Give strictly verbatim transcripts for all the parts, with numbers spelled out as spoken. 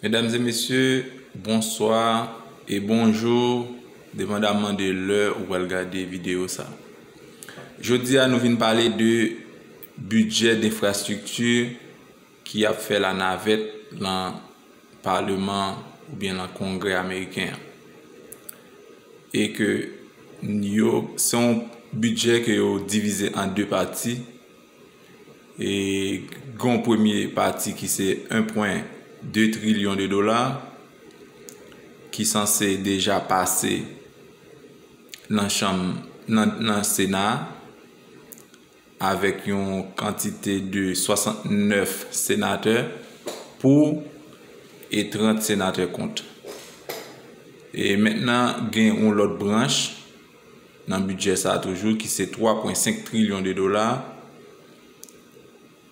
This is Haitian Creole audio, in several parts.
Medam e mesye, bonswa e bonjou, depandaman de lè ou pral gade videyo sa. Jodi a, nou vin pale de bidjè denfrastrikti ki ap fè lanavèt lan Paleman oubyen lan Kongrè ameriken an. E ke yo, se yon bidjè ke yo divize an de pati. E gen yon premye pati ki se en pwen de trilyon de dola ki sanse deja pase nan chanm, nan, nan Sena a, avèk yon kantite de swasantnèf senatè pou e trant senatè kont. E mentnan, gen yon lòt branch nan bidjè sa a toujou, ki se twa pwen senk trilyon de dola,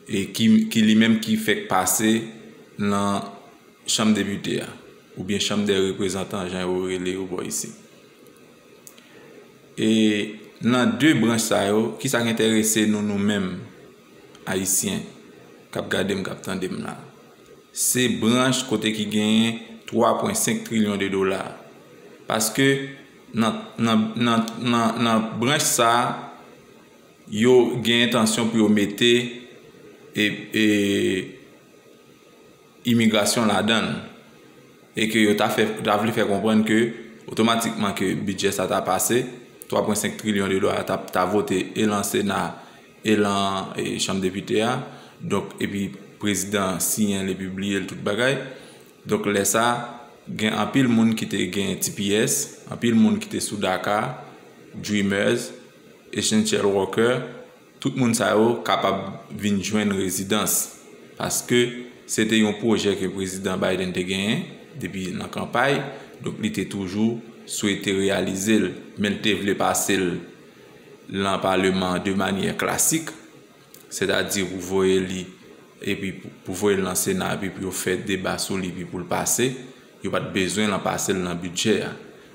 e ki, ki li menm ki fèk pase nan Chanm Depite a, oubyen Chanm dè Reprezantan, jan yo rele yo bò isi. E nan de branch sa yo, kisa k enterese nou, nou menm, Ayisyen, k ap gade m, k ap tande m la? Se branch kote ki genyen twa pwen senk trilyon de dola. Paske nan, nan, nan, nan, nan branch sa a, yo gen entansyon pou yo mete e, e, imigrasyon ladan l. E ke yo ta fè, ta vle fè konprann ke otomatikman ke bidjè sa ta pase, twa pwen senk trilyon de dola ta, ta vote e lan Sena, e lan, e, Chanm Depite a. Donk, epi prezidan siyen l epi bliye l tout bagay. Donk, lè sa, gen anpil moun ki te gen T P S, anpil moun ki te sou DACA, Dreamers, Essential Worker, tout moun sa yo kapab vin jwenn rezidans. Paske se te yon pwojè ke prezidan Biden te genyen depi nan kanpay, donk li te toujou swete reyalize l, men l te vle pase l lan Paleman de manyè klasik, sètadi pou voye li, epi pou, pou voye l nan Sena, epi pou yo fè deba sou li, epi pou l pase, yo pa t bezwen lan pase l nan bidjè a.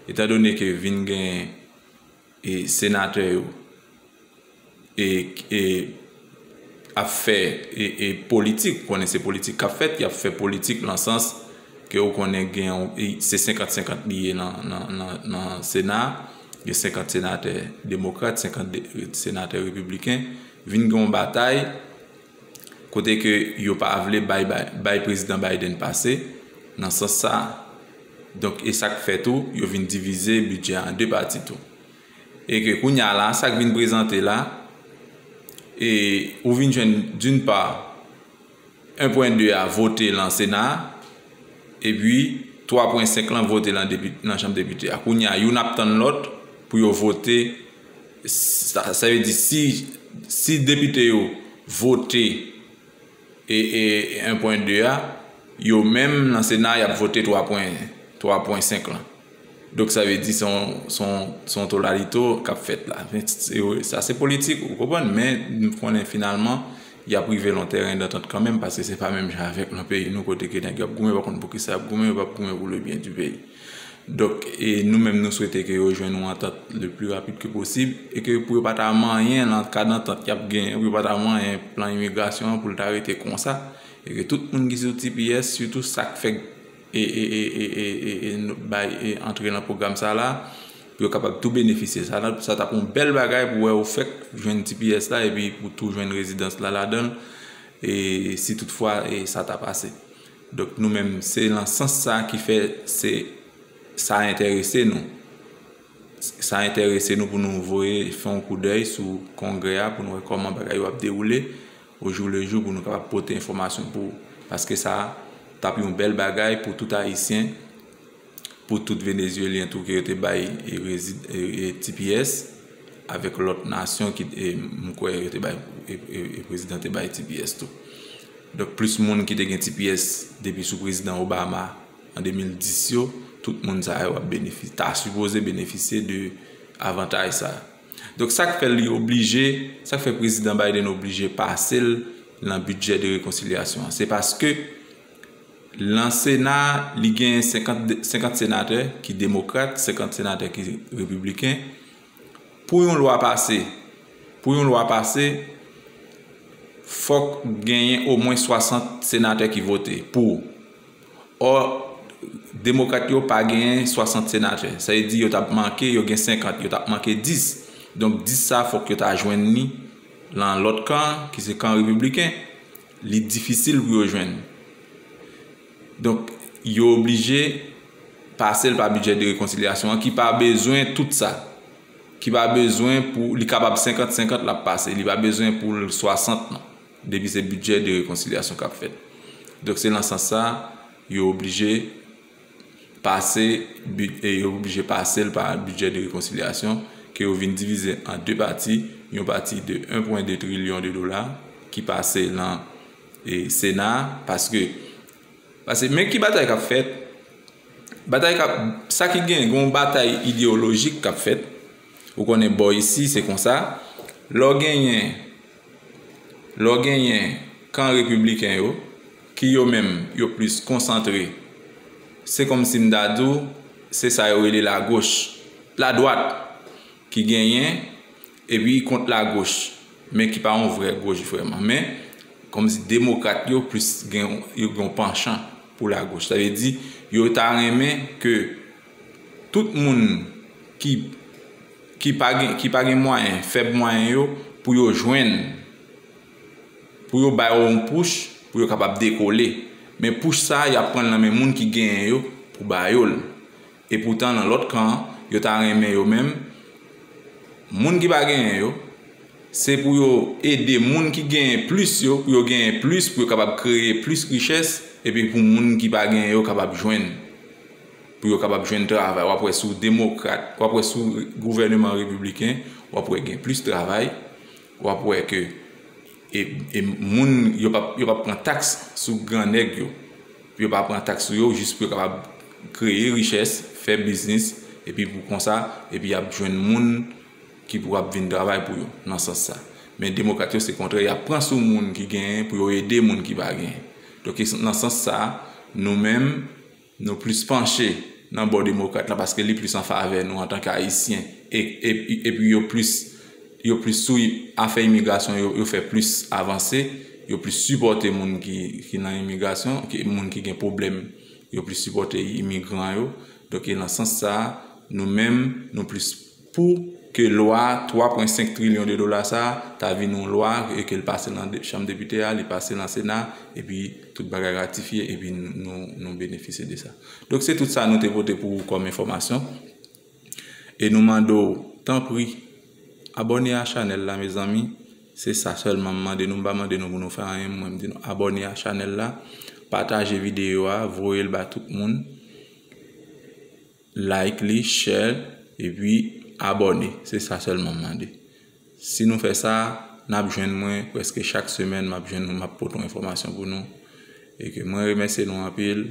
Etandone ke vin gen, e, senatè yo, e, e, ap fè, e, e, politik, ou konnen se politik k ap fèt, y ap fè politik lan sans ke ou konnen gen yon, e, se senkant senkant li ye nan, nan, nan, nan Sena, gen senkant senatè demokrat, senkant de, senatè repibliken, vin gen yon batay kote ke yo pa vle bay, bay, bay prezidan Biden pase nan sans sa. Donk, e sa k fè tou, yo vin divize bidjè a an de pati tou. E ke kounye a la, sa k vin prezante la, e ou vin jwenn, d'une part, en pwen de a vote lan Sena a, epi twa pwen senk lan vote lan depi, nan Chanm Depite a. Kounye a, youn ap tann lòt pou yo vote. Sa, sa vle di, si, si depite yo vote e, e, en pwen de a, yo menm nan Sena a, y ap vote twa pwen, twa pwen senk lan. Donk, sa vle di se yon, se yon, se yon tolalito k ap fèt la. Men, se, sa se politik, ou konprann, men nou konnen finalman, y ap rive lan tèren dantant kanmenm, paske se pa menm jan avèk nan peyi nou, kote ke nèg yo ap goumen, pa konn poukisa y ap goumen, yo p ap goumen pou le bien du pays. Donk, e nou menm, nou swete ke yo jwenn yon antant le plus rapide que possible, e ke pou yo pa ta manyen lan kad antant y ap genyen, pou yo pa ta manyen plan imigrasyon an pou l ta rete konsa, e ke tout moun ki sou T P S, sitou sa k fèk e, e, e, e, e, e, e, nou bay, e, antre nan pwogram sa la, pou yo kapab tou benefisye. Sa, sa t ap yon bèl bagay pou wè ou fèk jwenn T P S la, epi pou tou jwenn rezidans la ladan l, e si toutfwa, e, sa ta pase. Donk, nou menm, se lan sans sa ki fè se, sa enterese nou. Sa enterese nou pou nou voye fè yon koudèy sou Kongrè a, pou nou wè kòman bagay yo ap dewoule o jou le jou, pou nou kapab pote enfòmasyon pou ou. Paske sa t ap yon bèl bagay pou tout Ayisyen, pou tout Venezyelyen tou ke yo te bay e, rezid, e, e, T P S, avèk lòt nasyon ki, e, m kwè yo te bay, e, e, e prezidan te bay T P S tou. Donk, plis moun ki te gen T P S depi sou prezidan Obama an de mil dis yo, tout moun sa yo ap benefi-, ta sipoze benefisye de avantaj sa. Donk, sa k fè li oblije, sa k fè prezidan Biden oblije pase l lan bidjè de rekonsilyasyon an, se paske lan Sena a, li gen senkant, senkant senatè ki demokrat, senkant senatè ki repibliken. Pou yon lwa pase, pou yon lwa pase, fòk genyen omwen swasant senatè ki vote pou. Or, demokrat yo pa genyen swasant senatè. Sa vle di yo t ap manke, yo gen senkant, yo t ap manke dis. Donk, dis sa, fòk yo ta jwenn li nan lòt kan, ki se kan repibliken. Li difisil pou yo jwenn. Donk, yo oblije pase l pa bidjè de rekonsilyasyon an, ki pa bezwen tout sa. Ki pa bezwen pou, li kapab senkant senkant l ap pase. Li pa bezwen pou l swasant non. Depi se bidjè de rekonsilyasyon k ap fèt. Donk, se nan sans sa, yo oblije pase, bi- e yo oblije pase l pa bidjè de rekonsilyasyon, ke yo vin divize an de pati, yon pati de en pwen de trilyon de dola, ki pase nan, e, Sena a, paske, paske men ki batay k ap fèt, batay k ap, sa ki gen, gen yon batay ideyolojik k ap fèt, ou konnen bò isi, se konsa, lè w genyen, lè w genyen kan repibliken yo, ki yo menm, yo plis konsantre, se kòmsi m ta di w, se sa yo rele lagoch, ladwat, ki genyen, epi kont lagoch, men ki pa yon vrè goch vrèman. Men, kòmsi demokrat yo plis gen, yo gen yon panchan pou lagoch. Sa vle di, yo ta renmen ke tout moun ki, ki pa gen, ki pa gen mwayen, fèb mwayen yo, pou yo jwenn, pou yo ba yo yon pouch, pou yo kapab dekole. Men pouch sa, y ap pran l nan men moun ki genyen yo pou ba yo l. Epoutan, nan lòt kan an, yo ta renmen yo menm, moun ki pa genyen yo, se pou yo ede moun ki genyen plis yo, pou yo genyen plis, pou yo kapab kreye plis richès, epi pou moun ki pa genyen yo kapab jwenn, pou yo kapab jwenn travay. W ap wè sou demokrat, w ap wè sou gouvèneman repibliken, w ap wè gen plis travay, w ap wè ke e, e moun, yo p ap, yo p ap pran taks sou gran nèg yo. Yo pa pran taks sou yo jis pou yo kapab kreye richès, fè biznis, epi pou konsa, epi y ap jwenn moun ki pou ap vin travay pou yo, nan sans sa. Men demokrat yo, se kontrè, y ap pran sou moun ki genyen pou yo ede moun ki pa genyen. Donk, e nan sans sa, nou menm, nou plis panche nan bò demokrat la, paske li plis an favè nou antanke Ayisyen. E, e, epi yo plis, yo plis sou afè imigrasyon, yo, yo fè plis avanse, yo plis sipòte moun ki, ki nan imigrasyon, ki, moun ki gen pwoblèm, yo plis sipòte imigran yo. Donk, e nan sans sa, nou menm, nou plis pou ke lwa twa pwen senk trilyon de dola sa ta vin yon lwa e ke l pase nan de- chanm depite a, li pase nan Sena, epi tout bagay ratifye, epi nou, nou, nou benefisye de sa. Donk, se tout sa nou te pote pou ou kòm enfòmasyon. E nou mande w, tanpri, abòne a chanèl la, mezanmi. Se sa sèlman m mande nou, m pa mande nou pou nou fè anyen, mwen m di nou abòne a chanèl la, pataje videyo a, voye l ba tout moun, like li, share, epi abòne. Se sa sèlman m mande. Si nou fè sa, n ap jwenn mwen prèske chak semèn, m ap jwenn nou, m ap pote yon enfòmasyon pou nou. E ke mwen remèsye nou anpil,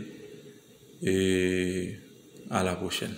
e a la pwochèn.